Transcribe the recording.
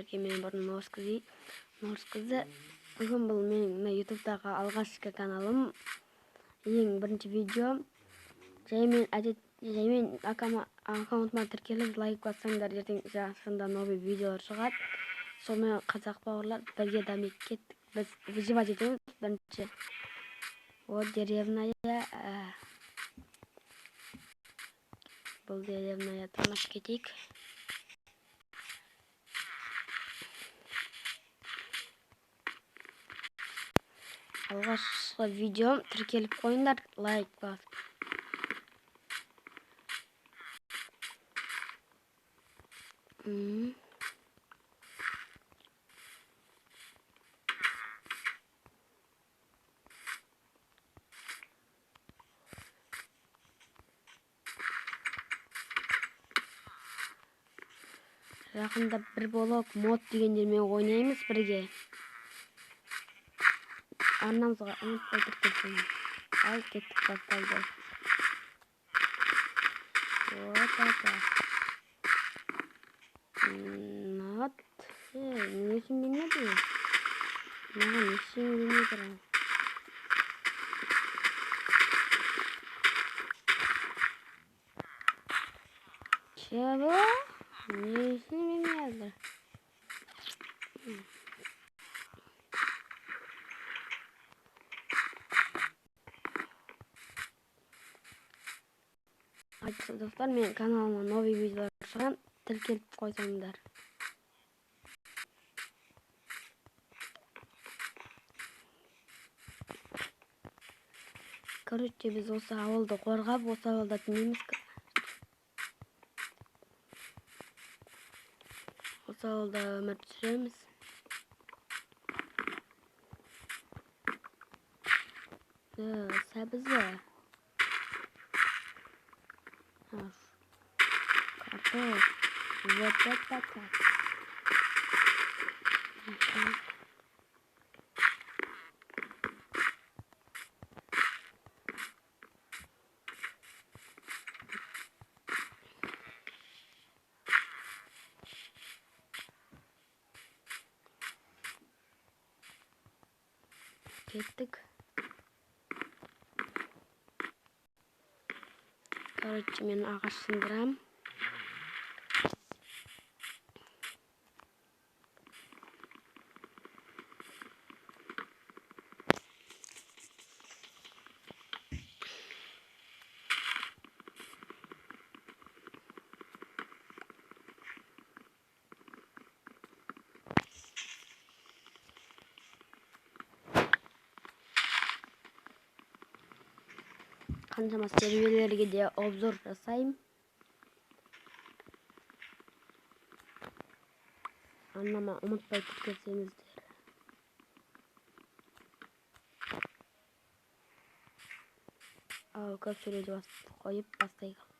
Бірге мен бұрын орыс қызы. Бүгін бұл менің мына ютубтағы алғашқы каналым, ең бірінші видео. Жаймен әдет, жаймен аккаунтыма тіркеліп, лайк бассаңдар, ертең жақында новый видеолар шығады. Сонымен, қазақ бауырлар, бірге дами кеттік. Біз выживать етеміз бірінші. Вот деревня. Бұл деревняя тонап кетейік. Алғашқы видеом, тіркеліп қойыңдар, лайк басып. Жақында бір блок мод дегендермен ойнаймыз бірге. Арнамызға ұмытпай тіркелсең. Ал кеттік, басталды. Вот это. Вот. Не үшін бермеді? Маған не үшін бермей тұр? Чего? Не үшін бермей жатыр? Айтшы, достар, мен каналыма новый видеолар шығарам, тіркеліп қойсаңдар. Короче, біз осы ауылды қорғап, осы ауылда түнейміз. Осы ауылда өмір сүреміз. Сәбіз ба? Картоф. Вот это как. Мгм. Кеттік. Короче, мен ағаш сындырам. Қаншама серверлерге де обзор жасаймын. Арнама ұмытпай тіркелсеңіздер. Ал көп сөйлеуді қойып, бастайық.